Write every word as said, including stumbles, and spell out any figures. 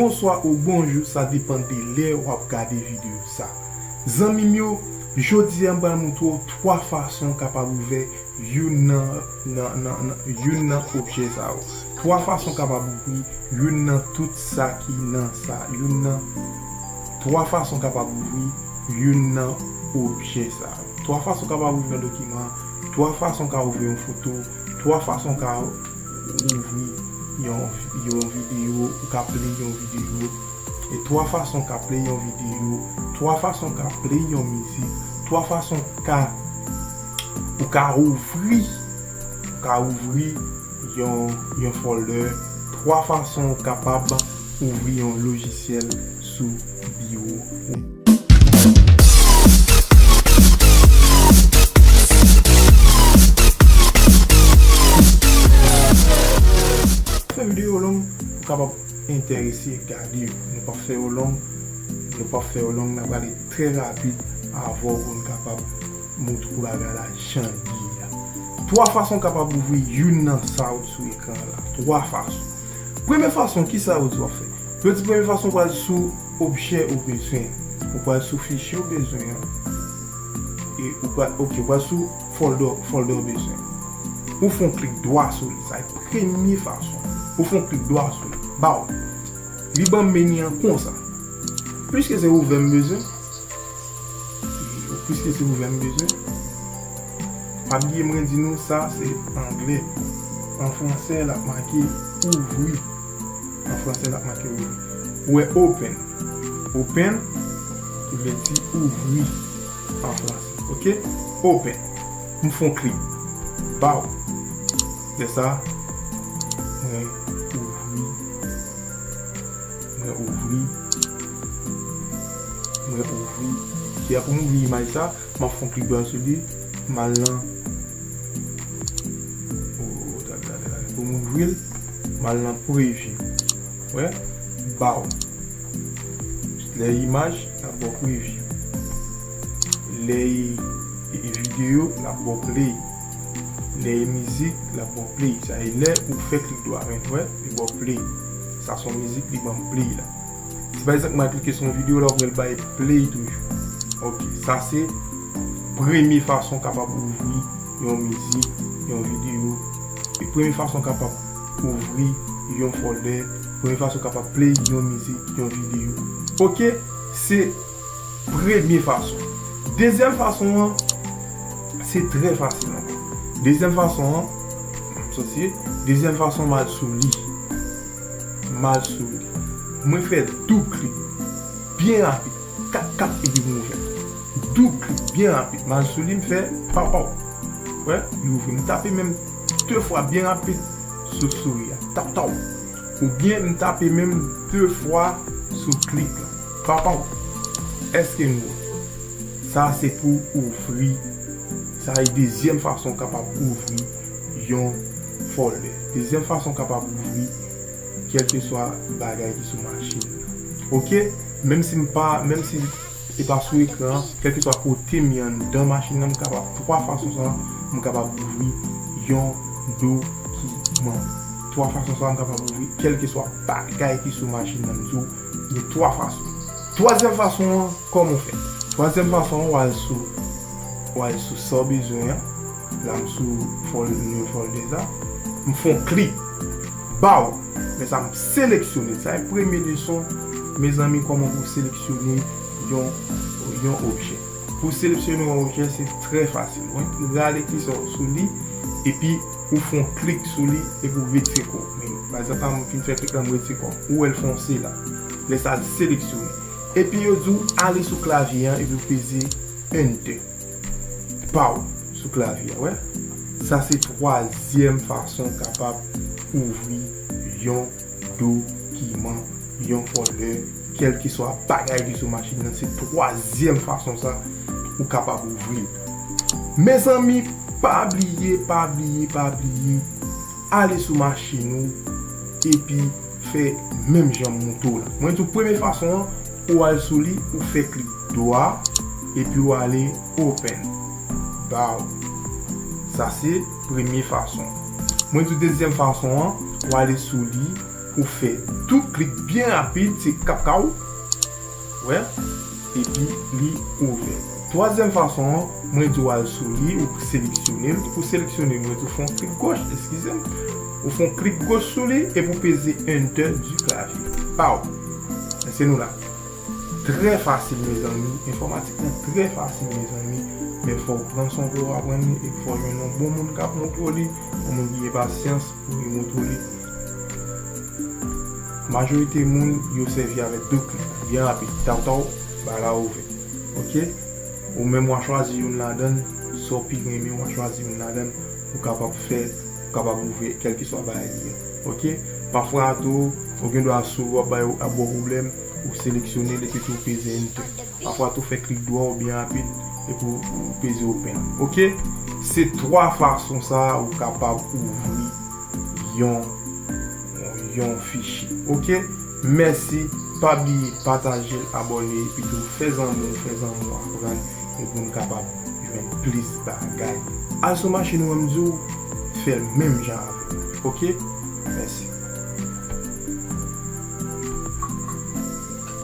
Bonswa ou bonjou, sa depann de lè w ap gade videyo sa. Zanmi m yo, jodi a m pral montre w twa fason w kapab ouvè youn nan, nan, nan, nan, youn nan objè sa yo. Twa fason w kapab ouvri youn nan tout sa ki nan sa, youn nan, twa fason w kapab ouvri youn nan objè sa yo. Twa fason w kapab ouvri yon dokiman, twa fason w ka ouvri yon foto, twa fason w ka ouvri yon, yon videyo, ou ka play yon videyo, e twa fason w ka play yon videyo, twa fason w ka play yon mizik, twa fason w ka, ou ka ouvri, ou ka ouvri yon, yon folder, twa fason w kapab ouvri yon lojisyèl sou biwo ou. Fè videyo long pou kapab enterese gade yo. Nou p ap fè yo long, nou p ap fè yo long, n ap gade trè rapid avè w pou n kapab montre w bagay la jan l ye a. Twa fason w kapab ouvri youn nan sa w sou ekran la. Twa fason. Premye fason, kisa yo di w ap fè? Yo di premye fason w pral sou objè ou bezwen. Ou pral sou fichye ou bezwen an. E ou pral, ok, ou pral sou folder, folder ou bezwen. Ou fè yon klik dwa sou li. Sa e premye fason. Ou fè yon klik dwa sou li. Baw. Li ban m meni an konsa. Piske se ouvè m bezwen, piske se ouvè m bezwen, pa bliye mwen di nou sa se anglè. An fransè, l ap make ouvri. An fransè, l ap make ouvri. Ou wè open. Open, ki vle di ouvri an fransè. Ok? Open. M fè yon klik. Baw. Lè sa, mwen ouvri. Mwen ouvri. Mwen ouvri. Ki a pou m ouvri imaj sa, m ap fè yon klik dwa sou li, m al nan, oh, ta, ta, ta, pou m ouvri l, m al nan preview. Wè, baw. Lè imaj, l ap ba w preview. Lè e, e, e videyo, l ap ba w play. Lè e mizik, l ap ba w play. Sa e lè ou fè klik dwa, men, wè, li ba w play. Sa se yon mizik, li ban m play la. Si pa egzanp, mwen klike sou yon videyo la, ou wè l bay play toujou. Ok, sa se premye fason w kapab ouvri yon mizik, yon videyo. E premye fason w kapab ouvri yon folder, premye fason w kapab play yon mizik, yon videyo. Ok, se premye fason. Dezyèm fason an, se trè fasil ankò. Dezyèm fason an, m soti, dezyèm fason, m al sou li. M al sou li. Mwen fè doub klik. Byen rapid. Kap, kap, epi m ouvè. Doub klik, byen rapid. M al sou li, m fè papaw. Wè, li ouvri. M tape menm de fwa byen rapid sou souri a. Tap, tap. Oubyen m tape menm de fwa sou klik la. Papaw. Èske nou wè? Sa se pou ouvri. Sa e dezyèm fason w kapab ouvri yon folder. Dezyèm fason w kapab ouvri kèlkeswa bagay ki sou machin nan. Ok? Menm si m pa, menm si e pa sou ekran an, kèlkeswa kote m ye anndan machin nan, m kapab, twa fason sa, m kapab ouvri yon dokiman. Twa fason sa, m kapab ouvri kèlkeswa bagay ki sou machin nan, m di w, gen twa fason. Twazyèm fason an, kòman w fè? Twazyèm fason an, w al sou, w al sou sa w bezwen an. La, m sou fòl-, nouvo folder sa. M fè yon klik. Baw! Men sa, m seleksyone. Sa e premye leson, mezanmi, kòman pou seleksyone yon, yon objè. Pou seleksyone yon objè, se trè fasil. Wi. Rale kisa w sou li, epi ou fè yon klik sou li, epi ou retire kò w. Men, pa egzanp, la, m fin fè klik la, m retire kò m. Ou wè l fonse la. Lè sa, l seleksyone. Epi yo di w ale sou klavye an, epi w peze Enter. Baw sou klavye a, wè. Sa se twazyèm fason w kapab ouvri yon dokiman, yon folder, kèlkeswa bagay ki sou machin nan, se twazyèm fason sa ou kapab ouvri l. Mezanmi, pa bliye, pa bliye, pa bliye, ale sou machin ou, epi fè menm jan m montre w la. Mwen di w premye fason an, ou al sou li, ou fè klik dwa, epi ou ale open. Baw. Sa se premye fason. Mwen di w dezyèm fason an, ou ale sou li, Ou fè doub klik byen rapid, se kap ka ou wè, epi li ouvè. Twazyèm fason an, mwen di w al sou li, ou seleksyone l. Pou seleksyone l, mwen di w fè yon klik goch, eskize m. Ou fè yon klik goch sou li, epi ou peze Enter du clavier. Paw! Èske nou la? Trè fasil, mezanmi. Enfòmatik lan trè fasil, mezanmi. Men fò w pran son pou w aprann li, epi fò w jwenn yon bon moun k ap montre w li, yon moun ki gen pasyans pou li montre w li. Majorite moun, yo sèvi avèk doub klik. Byen rapid, taw taw, bagay la ouvè. Oke? Ou menm w a chwazi youn ladan l, sa w pi renmen, w a chwazi youn ladan l, ou kapab fè, ou kapab ouvè kèlkeswa bagay li ye. Oke? Pafwa tou, ou gen dwa sou w ap bay, ap ba w pwoblèm, ou seleksyone l epi tou ou peze Enter. Pafwa tou fè klik dwat ou byen rapid, epi ou, ou peze open. Oke? Se twa fason sa a ou kapab ouvri yon, yon fichye. Oke? Mèsi, pa bliye pataje l, abòne, epi tou fè zanmi w, fè zanmi w aprann, epi pou n kapab jwenn plis bagay. Al sou machin ou, m di w, fè l menm jan avè m. Oke? Mèsi.